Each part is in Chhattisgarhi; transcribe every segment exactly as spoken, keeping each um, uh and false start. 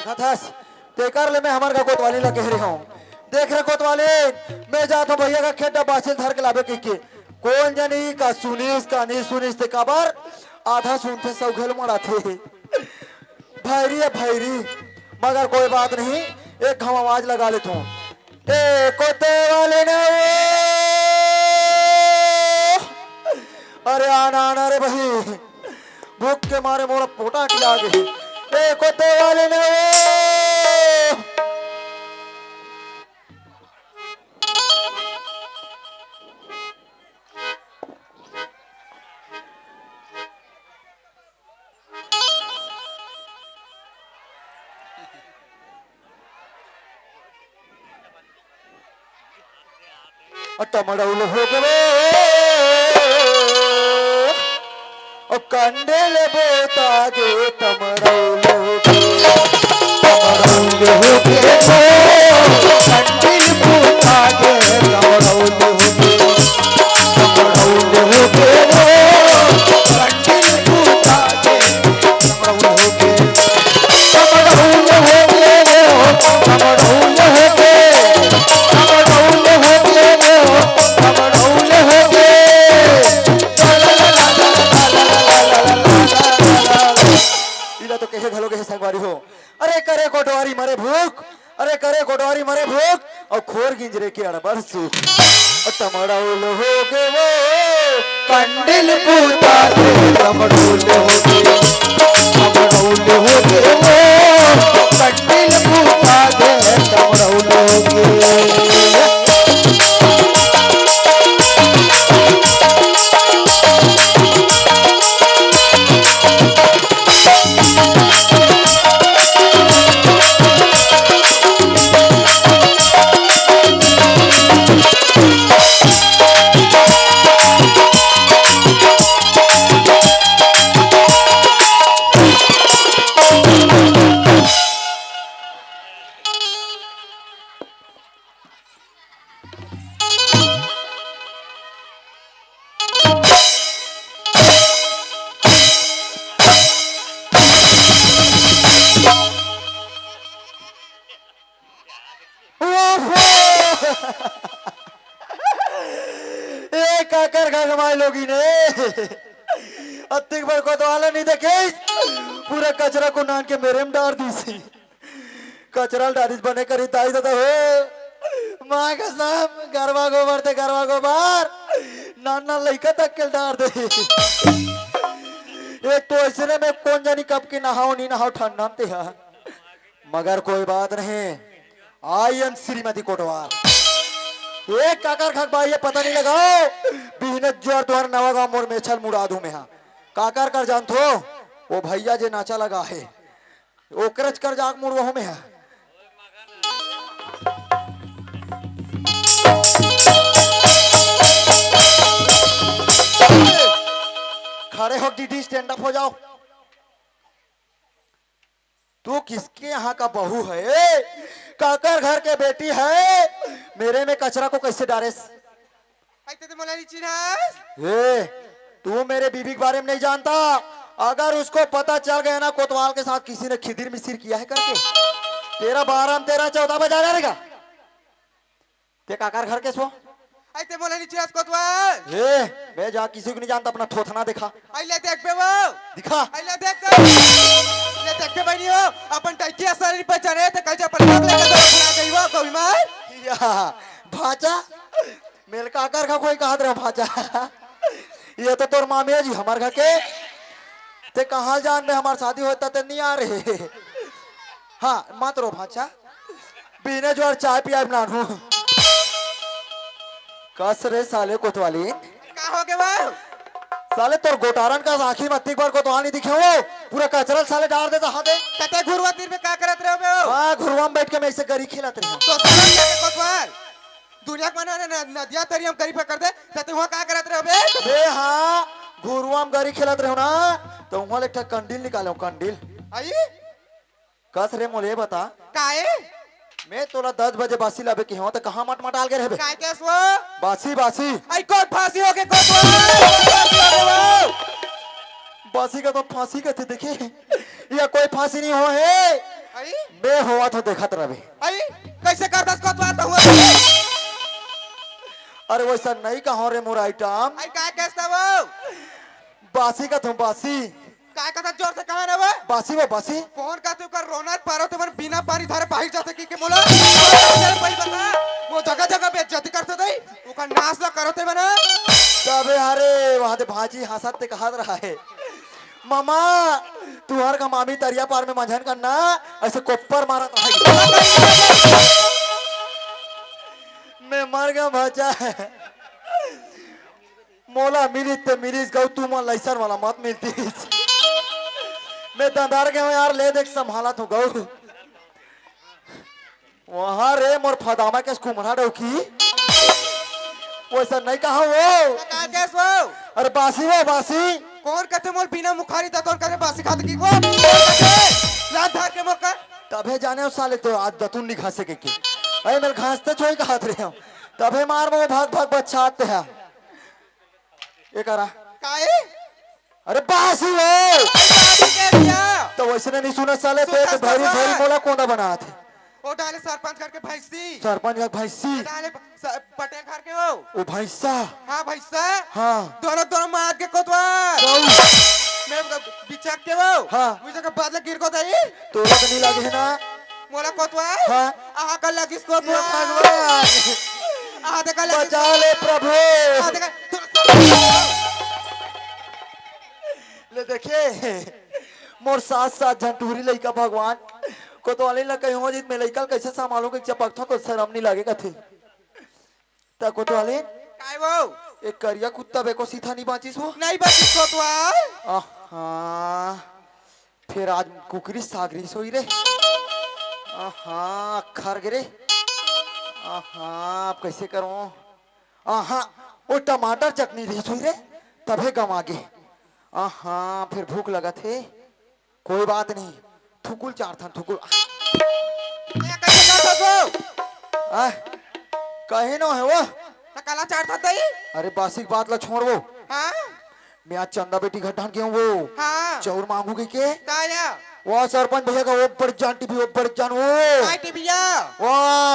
देखत हस, तेकर ले मैं हमर का कोतवाली ला कहे रहे हूँ। देख रे कोतवाली, मैं जात हूँ भैया का खेत डब्बा सिल धर के लाबे कहिके। कोन जनी का सुनिस का नहीं सुनिस ते काबर आधा सुनथे सौ घलो मड़ाथे। भैरी है भैरी, मगर कोई बात नहीं, एक हम आवाज लगा लेत हूँ। ए कोतवाली ने वो, अरे आना आना रे भाई, भूख के मारे मोर पोटा किया गे। ए कोतवाली ने वो। टमड़ौल हो गे वो, ओ कंडेल बोता गे, टमड़ौल हो गे। टमड़ौल हो गे वो, कंडेल बोता गे, टमड़ौल हो गे। टमड़ौल हो गे वो, कंडेल बोता गे। इला तो कहे घलो कहे संगवारी हो। अरे करे कोटवारी मरे भूख, अरे करे कोटवारी मरे भूख, अउ खोर गिंजरे के अड़बड़ सुख। टमड़ौल हो गे वो, कंडिल पूता दे, टमड़ौल हो गे, टमड़ौल हो गे वो, कंडिल पूता दे, टमड़ौल हो गे। ओहो! ए काकर घर माय लोगी ने अतिक बर कोतवाला नहीं देखे, पूरा कचरा को नान के मेरे में डार दी सी। कचरा ल डारिस बने करी दाई ददा हो। माँ कसम, गरवा गोबर ते गरवा गोबर, नान नान लइका तक के डार दे। एक तो ऐसने में कोन जानी कब के नहाओ नहीं नहाओ ठंडा ते हा। मगर कोई बात नहीं, आई एम श्रीमती कोटवाल। एक काकर खक भाई ये पता नहीं लगाओ, बिहने जुआर तुहर नवा गाँव मोर मेछल मुड़ा दूं मैं हा। काकर कर जानथो, वो भैया जे नाचा लगा है, ओकरच कर जाक मुड़वहूं मैं हा। खड़े हो दीदी, स्टैंड अप हो जाओ। तू किसके यहाँ का बहू है? काकर घर के बेटी है? मेरे में कचरा को कैसे डारेस? अइते तो मोला नहीं चिन्हस। ए, तू मेरे बीबी के बारे में नहीं जानता। अगर उसको पता चल गया ना कोतवाल के साथ किसी ने खिदिर मिसिर किया है करके, तेरा बारह में तेरह चौदह बजा डालेगा। ते काकर घर के सो? अइते मोला नहीं चिन्हस कोतवाल। ए, मैं जा किसी को नहीं जानता, अपना थोथना दिखा। अइले देख बे वो। दिखा। अइले देख बे। ले देख बे बहनी हो, अपन टैकी असर नहीं पहचाने, ते कल जा अपन लोग लेके तो अपना गई वो, कोई मार। या, भाचा। मेल काकर का कोई कहत रहे भाचा। ये तो तोर मामे जी हमार घर के। ते कहाँ जान में हमार शादी होता ते नहीं आ रहे। हाँ, मत रो भाचा। बिना जोर चाय पिया नानू। कस रे साले कोतवाली। का हो गे वो? साले तोर गोटारन का आँखी में अतिक बार कोतवाल नहीं दिखे हो। पूरा कचरा साले डार देता हाथे। तते घुरवा तीर में का करत रहे हो बे? हाँ, घुरवा में बैठ के मैं इसे गरी खेलत रहे हूँ। तो साले क्या के कोतवाल? दुनिया के मना ने न-, नदिया तरिया में गरी पकड़ दे, त तू वहाँ का करत रहे बे? बे हाँ, घुरुआ में गरी खेलत रहे हो ना, तो वहाँ ले एक ठा कंडील निकाले हो, कंडील। आई? कस रे मोले बता। काए? मैं तोला दस बजे बासी लाबे के हूँ, तो कहाँ मट मटाल के रहबे? काए केस वो? बासी, बासी। आई कौन फांसी हो गए, कौन फांसी हो गए वो? बासी का तो फांसी कहते देखे, या कोई फांसी नहीं हो है। आई? मैं होवत हो देखत रहे। आई? कैसे करथस कोतवाल त हुआ? अरे वैसा नहीं कहो रे मोर आइटम। आई का कहस वो? बासी का तुम बासी। काय कथा जोर से कहा ना वो? बासी वो बासी। कौन का तू कर रोना पारो ते मन बिना पानी धरे बाहर जाते कि के मोला? चल भाई बता। वो जगह जगह बेइज्जती करते दई। ओकर नाश ला करो ते बना। तबे अरे वहां ते भाजी हंसत ते कहत रहा है, "मामा, तुहर का मामी तरिया पार में मंझन करना, ऐसे कोप्पर मारत रहा।" मैं मर गया भाचा। मोला मिलिस ते मिलिस गऊ, तू मन लइसन वाला मत मिलतिस। मैं दंदार के हूँ यार, ले देख संभालत हूँ गऊ। वहाँ रे मोर फदामा के कुम्हरा डौकी। वैसा नहीं कहा वो। का कहस वो? अरे बासी वो बासी। कौन कहते मोर बिना मुखारी दतौन करे बासी खात की को? कौन कहते? लात धार के मोर का? तभे जाने हो साले तो आज दतुन नहीं घासे के की। अरे मेरे घासते छोई कहात रहे हो। तभे मार मो भाग भाग बच्चा आते हैं। ये करा। काहे? अरे बासी वो। बासी के दिया। तो वैसे नहीं सुना साले, सुन तो भैरी भैरी मोला कोना बनात है। ओ डाले सरपंच घर के भैंसी। सरपंच घर भैंसी। डाले स-, पटेल घर के हो। ओ भैंसा। हाँ भैंसा। हाँ। दोनों दोनों मार के कोतवाल। कौन? मैं बिचक के हो। हाँ। मुझे के बदले गिर को दई। तोला तो नहीं लगे है ना? मोला कोतवाल। हाँ। आहा का लगिस कोतवाल। भगवान। आहा देखा लगिस बचा ले प्रभु। आहा देखा। ले देखे, मोर सात सात झन टूरी लइका भगवान, कोतवाली ला कहीं हो जीत में लइका ल कैसे संभालूं कि चपकथों तो शर्म नहीं लागे कथे। त कोतवाली, काय वो? एक करिया कुत्ता बेको सीधा नहीं बांचिस वो? नहीं बांचिस कोतवाल। आहा, फिर आज कुकरी सागरी सोई रे। आहा, अखर गे रे। आहा, अब कैसे करूं? आहा, वो टमाटर चटनी रही सोई रे, तभे गमा गे। आहा, फिर भूख लगत हे। कोई बात नहीं, थुकुल चार थन, थुकुल। ए, कैसे करत हो? आ, कहीं न है वो। त काला चार थन तई? अरे, बासी की बात ला छोड़ वो। हाँ? मैं आज चंदा बेटी घर ढांढ गया हूँ वो। हाँ। चाउर मांगू के के? ताया। वो सरपंच भैया का वो बड़ जान टीवी, वो बड़ जान वो। काय टीवी या? वो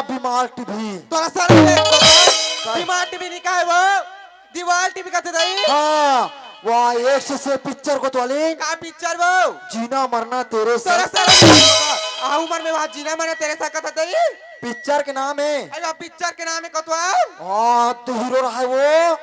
बीमार टीवी। तोरा सर में का? बीमार टीवी नहीं का है वो? दीवार टीवी का दे दई। हाँ, वाह, एक से से पिक्चर कोतवाली। का पिक्चर वो? जीना मरना तेरे तोरा साथ। सर में आ उम्र में वहाँ जीना मरना तेरे साथ का था दई? पिक्चर के नाम है। अरे पिक्चर के नाम है कोतवाल। हाँ, तो हीरो रहा है वो।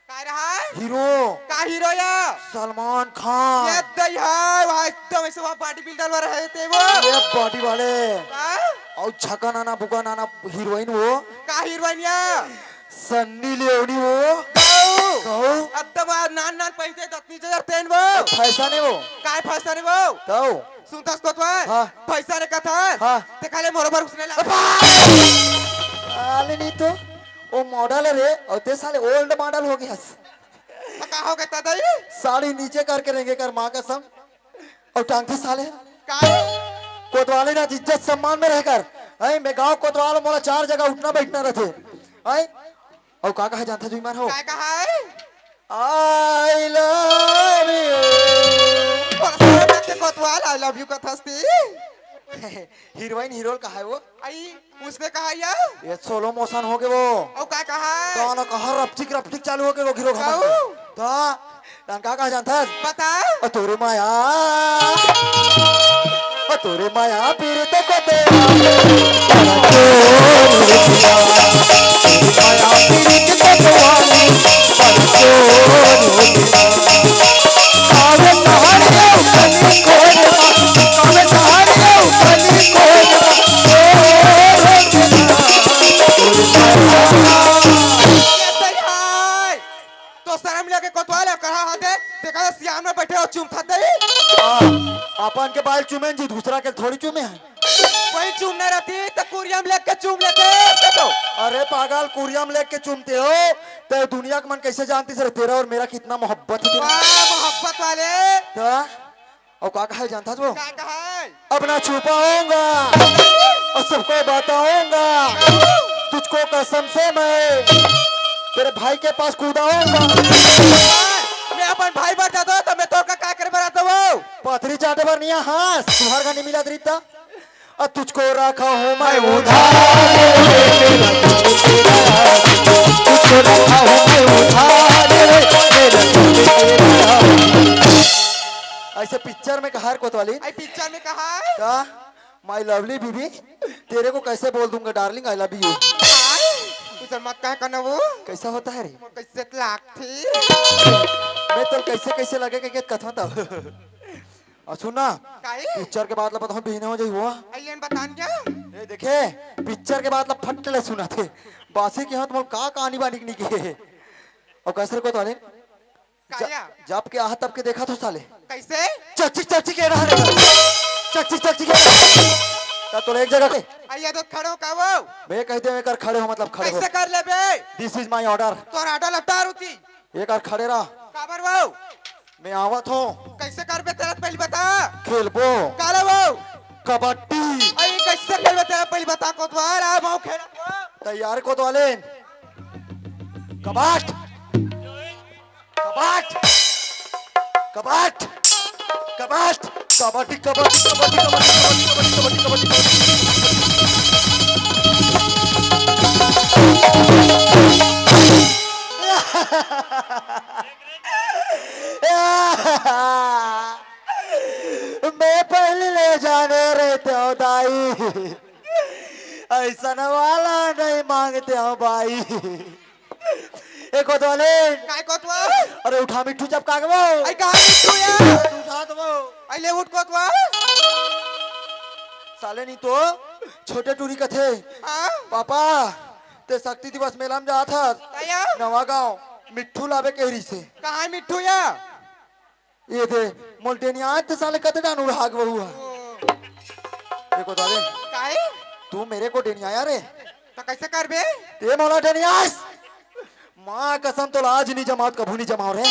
काय रहा है? हीरो। का हीरो या? सलमान खान। ये दई है, वहाँ एकदम ऐसे वहाँ बॉडी बिल्डर वाला है ते वो। ये बॉडी वाले। हाँ? और छका नाना बुका नाना हीरोइन वो। का हीरोइन या? सन्नी लियोनी वो। गऊ। गऊ। एकदम आ नान नान पैसे दतनी जर तेन वो। फैशन है वो। काय फैशन है वो? गऊ। सुनतास कोतवाल? हाँ। पैसा रे कथा। हाँ। ते खाले मोर बर उसने ला। अबा! आले नहीं तो। वो मॉडल है रे, और ते साले ओल्ड मॉडल हो गया। त का हो गया तदई? साड़ी नीचे करके रहेंगे कर माँ कसम। और टांगते साले। काय? कोतवाली ना इज्जत सम्मान में रहकर। ऐ, मैं गांव कोतवाल मोला चार जगह उठना बैठना रहते। ऐ, और का कहा जानता जो ईमान हो? काय कहा है? I love you। और सारा नाक के कोतवाल I love you कथस ती। हीरोइन हीरो कहा है वो? आई, उसने कहा या? ये स्लो मोशन हो गए वो। और का कहा? गाना कहा रपचिक रपचिक चालू हो गए वो गिरो घमंड। काऊ? तो तन का कहा जानथस? बता। ओ तोरे माया, ओ तोरे माया पीरित को दे। माया पीरित को दे। कावे कहानी हो कली को, कावे कहानी हो कली को। तो शर्म लगे कोतवाल है, कहा हाथे, देखा तो सियान में बैठे हो, चुम खाते ही। हाँ, अपन के बाल चुमेन जी, दूसरा के थोड़ी चुमे हैं। वही चुमना रहती तो कुरियम लेके चुम लेते, ऐसे तो। अरे पागल, कुरियम लेके चुमते हो, तो दुनिया के मन कैसे जानती सर, तेरा और मेरा कितना मोहब्बत है। वाह, मोहब्बत वाले। तो और का कहा है जानता तू? का कहा है? अब ना छुपाऊंगा और सबको बताऊंगा, तुझको कसम से मैं तेरे भाई के पास कूदाऊंगा। मैं अपन भाई बर जाता हूँ तो मैं तोर का का करे बर आता हूँ? पथरी चाटे बर नहीं, हाँ, तुहर का नहीं मिला दरिता। तुझको रखा हूँ मैं उधार, तुझको रखा हूँ मैं उधार, मेरा तेरा। ऐसे पिक्चर में कहा है कोतवाली? आई पिक्चर में कहा है? का? My lovely बीबी, तेरे को कैसे बोल दूंगा darling, I love you। तू शर्मा कहा करना वो? कैसा होता है रे? वो कैसे लागथे? मैं तो कैसे कैसे लगे के कथा था। और सुन ना, काई? पिक्चर के बाद ला बताऊं, बिहने हो जाई हुआ। अइयन बतान क्या? ए देखे, पिक्चर के बाद ला फट ले सुना थे। बासी के हाथ मोर का कहानी बानी नहीं के। और कैसे को तो आने? काया? जब के आह तब के देखा तो साले। कैसे? चकचिक चकचिक के रहा रे। चकचिक चकचिक के रहा। का तोला एक जगह के? अइया तो खड़ो का वो? मैं कह दे, एकर खड़े हो मतलब खड़े हो। कैसे कर लेबे? This is my order। तोर order लपटा रुचि। एकर खड़े रहा। काबर वो? मैं आवत हूँ। कैसे करबे तेरा पहले बता। खेलबो। काला वो? कबड्डी। अरे कैसे खेलबे तेरा पहले बता कोतवाल, आ माओ खेलत हो। तैयार कोतवालेन। कबाट। कबाट। कबाट। कबाट। कबड्डी, कबड्डी, कबड्डी, कबड्डी। मैं पहले ले जाने रहते हो दाई, ऐसा वाला नहीं मांगते हो भाई। ए कोतवाले। काय कोतवाल? अरे उठा मिट्ठू चपका के वो। आई कहाँ मिट्ठू यार? अरे उठा तो वो। आई ले उठ कोतवाल। साले नहीं तो छोटे टूरी कथे। हाँ? पापा, ते शक्ति दिवस मेला में जात हस। आया? नवा गांव, मिट्ठू लाबे केहरी से। कहाँ मिट्ठू या? ये दे, मोल डेनिया ते साले कते डान उड़ाग बहुआ। देखो दादे, काय? तू मेरे को डेनियाया रे। तो कैसे करबे? ते मोला डेनियास। माँ कसम तो लाज नहीं जमावत, कभू नहीं जमाव रे।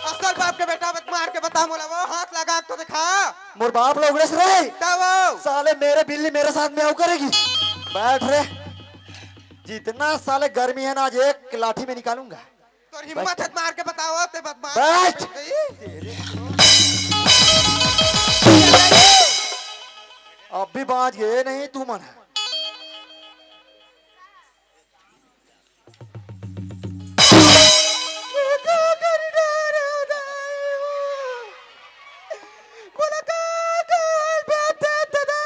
असल बाप के बेटा बत मार के बता मोला वो हाथ लगा तो दिखा। मोर बाप लोग रे रे। तब वो। साले मेरे बिल्ली मेरे साथ में आओ करेगी। बैठ रे। जितना साले गर्मी है ना, आज एक लाठी में निकालूंगा। तोर हिम्मत है, मार के बताओ, ते बदमाश। बैठ। अब भी बांच गए नहीं तू मन। बोला, का, का, बेटे, दादा।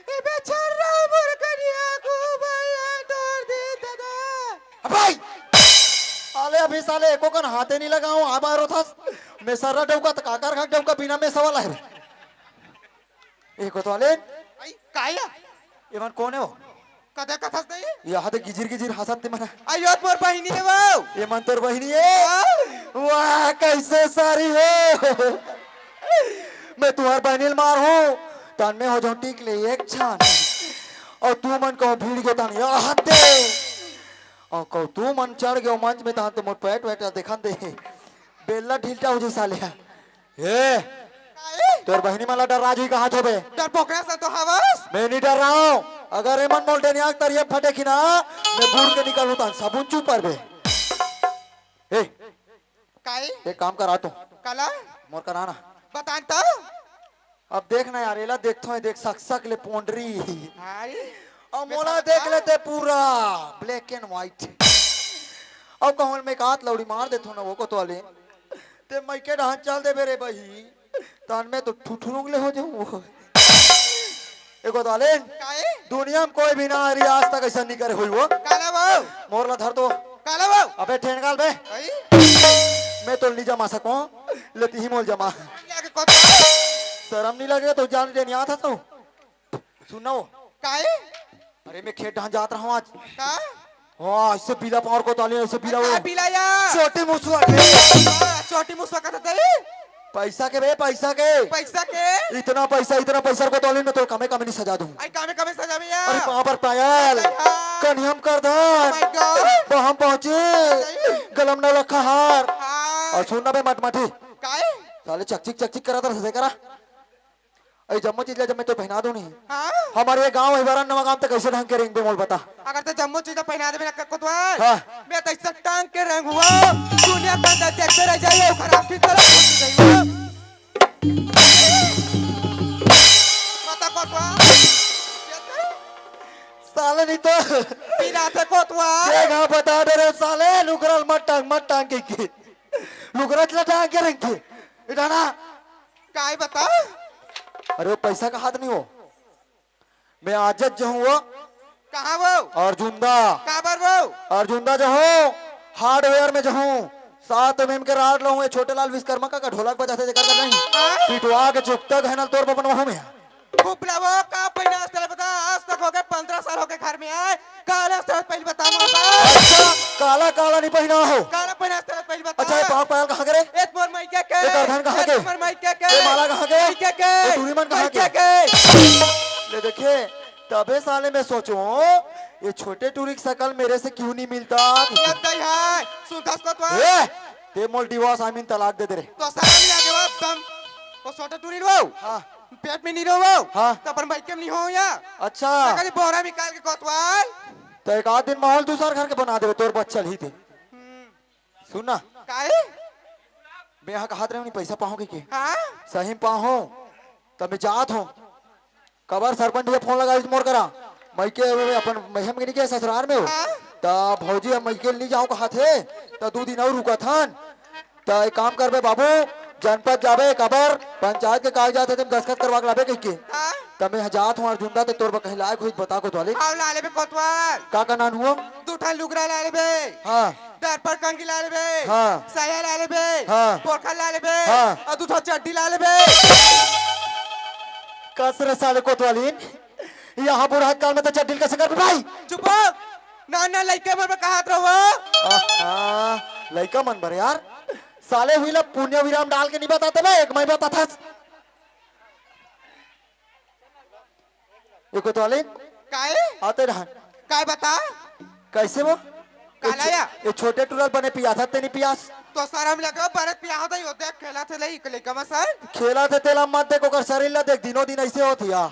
ए बेचारा मोर कनिया को बल्ला तोड़ दे दादा। अबे! साले अभी साले एको कन हाथे नहीं लगाऊं, आ बारो था। मैं सारा डौका त काकर खा डौका बिना में सवाल है। एको तो आले। आई, काया? ये मन कौन है वो? कदा कथस नहीं? ये हाथे गिजिर गिजिर हंसत ते मना। आयो मोर बहिनी है वो। ये मन तोर बहिनी है? हाँ। वाह, कैसे सारी हो? मैं तुम्हार बहिनी मार हूँ। तन में हो जाऊँ टीक ले एक छान। और तू मन को भीड़ के तन यहाँ दे। और को तू मन चढ़ गयो मंच में तहन तो मोर पैट वैट देखन दे। बेल्ला ढीलटा हो जाई साले। ए, काहे? तोर बहिनी मन ला डर्रा जी कहात होबे। डरपोकरा से तो हवस। मैं नहीं डर रहा हूँ। अगर एमन मोल डेनिया के तरिया फटे खिना, मैं बूड़ के निकलूँ तहन सबुन चुप परबे। ए, काहे? एक काम करा तू। काला? मोर करा ना। बतान तो। अब देख ना यार, एला देखथो, देख सक सक ले पोंडरी। हाय। और मोला देख लेते पूरा black and white। और कहूँ मैं कात लौड़ी मार देथो ना वो को तो आले। ते मइके डहान चल देबे रे बही, तहन मैं तो ठुठुरुंग ले हो जाऊँ। एको दालेन, काहे? दुनिया में कोई भी नारी आज तक ऐसा नहीं करे हुई वो। काला बाबू। मोर ला धर दो। काला बाबू। अबे ठेंगाल बे। आई? मैं तो नहीं जमा सकूं, लेती ही मोल जमा। लगे को तो। शर्म नहीं लगे तो जान दे नहीं आता तू। सुनो। काहे? अरे मैं खेत डहान जात रहा हूँ आज। का? हाँ, ऐसे पीला पावर को ताली, ऐसे पीला का वो। पीला या? छोटी मुसवा के। हाँ, छोटी मुसवा का तो दे। पैसा के बे, पैसा के। पैसा के? इतना पैसा, इतना पैसा को ताली में तो कमे कमे नहीं सजा दूँ। आई कमे कमे सजा भी या? अरे पाँव पर पायल, हाँ। कनियम करधन, Oh my God। बहम पहुँची, सही। गलम नौलखा हार। हाँ। और सुन ना बे मटमटी। काहे? साले चकचिक चकचिक करा था, सजे करा। अरे जम्मो चीज ला जब मैं तो पहना दूं नहीं। हाँ? हमारे ये गांव है बारह नवा गांव तक कैसे ढंग के रेंग बे मोल बता। अगर तो जम्मो चीज ला पहना देबे ना कोतवाल। हाँ। मैं तो ऐसा टांग के रेंग हुआ। दुनिया के अंदर देखते रह जाइए, खराब की तरह जाइए। साले नहीं तो। पिराथे कोतवाल। के घांव बता दे रे साले, लुकरा ल मत टांग, मत टांग कहिके। लुकरा ला टांग के रंग के। इठाना। काय बता? अरे वो पैसा का हाथ नहीं हो। मैं आजच जाहूं वो। कहाँ वो? अर्जुंदा। काबर वो? अर्जुंदा जाहूं, hardware में जाहूं। सात एमएम के rod लाऊं, ये छोटे लाल विश्वकर्मा का, का ढोलक बजाथे, जेकर का नहीं। हाँ? पिटवा के चुकता घायल तोर बबन वहूं में। खूब लावो, का पहिना आज तक बता, आज तक हो गए, पन्द्रह साल हो गए घर में आए, काला शर्ट पहन बता मोर बा। अच्छा, काला, काला नहीं पहिना हो। काला पहिना शर्ट पहन बता। अच्छा, ये पाँव पायल कहाँ के रे? ए मोर मायके के। ये करधन कहाँ के? मोर मायके के। ये माला कहाँ के? मायके के। ये टूरी मन कहाँ के? मायके के। ले देखे, तबे साले मैं सोचो, ये छोटे टूरी की शकल मेरे से क्यों नहीं मिलता? ये दई है, सुनथस कोतवाल। ए, ते मोल divorce, I mean तलाक दे दे रे। तो साला नहीं आगे बात दम। वो छोटे टूरी रो। हाँ। पेट में नहीं रहो। हाँ। तो अपन मायके में नहीं हो या। अच्छा। कभी बोरा निकाल के कोतवाल। तो एक आध दिन माहौल दूसर घर के बना देबे, तोर बच्चा ही थे। हम्म। सुन ना। काहे? मैं यहाँ कहात रहे हूँ, नहीं पैसा पाहूँ के, के? हाँ? सही में पाहूँ। तब मैं जात हूँ। कबर सरपंच भैया फोन लगाइस मोर करा। मायके में अपन महम के नहीं के ससुराल में हो। हाँ? तब भौजी अब मायके नहीं जाऊँ कहाथे। तब दू दिन और रुका था। त एक काम करबे बाबू, जनपद जाबे, काबर पंचायत के कागजात हे, तेम दस्तखत करवा के लाबे कहिके। हाँ। त मैं ह जात हूँ अर्जुंदा, ते तोर बर कहीं लायक होई बता कोतवाली। हाव ला लेबे कोतवाल। का का नान हुआ? दू ठन लुगरा ला लेबे। हाँ। दरपर कंगी ला लेबे। हाँ। साया ला लेबे। हाँ। पोरखा ला लेबे। हाँ। अउ दू ठन चड्डी ला लेबे। कस रे साले कोतवालीन, यहाँ बुढ़ात काल में तो चड्डी ल कइसे करबे भाई? चुप हो। ना, ना, लइका मन में कहात रहो। आहा, लइका मन बर यार। साले हुई ला पुण्य विराम डाल के नहीं बताते बे, एक मैं बताथस। ये कोतवालीन? काहे? आते रहन। काय बता? कैसे वो? काला ये छो-, या? ये छोटे टूरा ल बने पियाथस ते नहीं पियास? तो शरम लगे, बने पियाथस, यो देख खेलथे लई, लइका मन सन। खेलथे तेला मत देख, ओकर शरीर ला देख, दिनों दिन ऐसे होत या।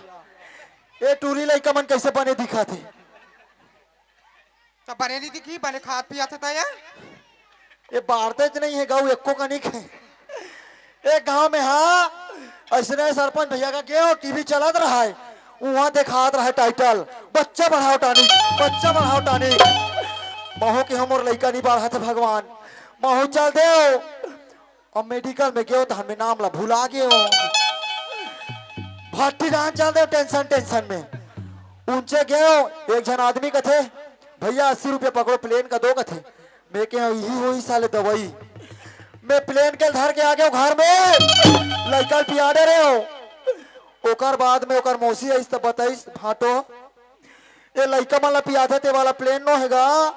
ए टूरी लइका मन कैसे बने दिखथे? त बने नहीं दिखी, बने खात पियाथे त या। ए बारतेच नहीं हे गऊ, एको कनिक हे। ए गांव में हाँ, अइसने सरपंच भैया का गेंव टीवी चलत रहा हे, उहाँ देखात रहा हे title, बच्चा बढ़ाओ tonic, बच्चा बढ़ाओ tonic। महू के हमर लइका नहीं बढ़त हे भगवान, महू चल देव। अब medical में गेंव त हमें नाम ला भुला गेंव। भट्टी डाहन चल देव tension, tension में। उंचे गेंव, एक झन आदमी कथे, "भैया अस्सी रुपया पकड़ो plane का दो," कथे। मैं कहेंव, "इही होई साले दवाई।" मैं plane के धर के आ गेंव घर में, लइका ल पिया डरेंव। ओकर बाद में ओकर मौसी आइस त बताइस, भांटो, ए लइका मन ला पियाथे ते वाला plane नो हे गा,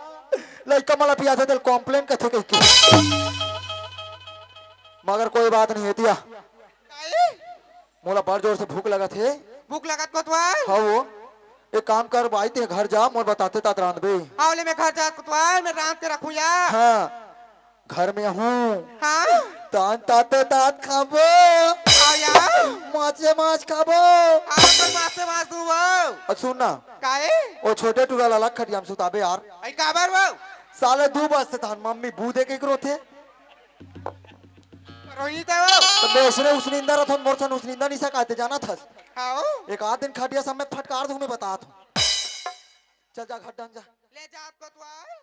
लइका मन ला पियाथे ते complain कथे कहिके। मगर कोई बात नहीं हे तिया। काहे? मोला बड़ जोर से भूख लगत हे। भूख लगत कोतवाल? हाँ वो। एक काम कर भाई, ते घर जा, मोर बताते तात रांधबे। हाँ, ले मैं घर जा कोतवाल, मैं रांध के रखूँ या। हाँ। घर में हूँ। हाँ? तान ताते तात खाबो। हाँ यार। माचे माछ खाबो। हाँ, पर माचे माछ दूँ वो। और सुन ना। काहे? वो छोटे टूरा ला अलग खटिया में सुताबे यार। आई काबर वो? साले दू बजथे तहन मम्मी बू दे के रोथे। रोही तो वो। त मैं उसने उसनिंदा रथन, मोर सन उसनिंदा नहीं सकाते, जानथस। हाँ। एक आध दिन खटिया समेत फटकार दूँ, मैं बतात हूँ। चल जा घर डन जा। ले जा आपको तो आए।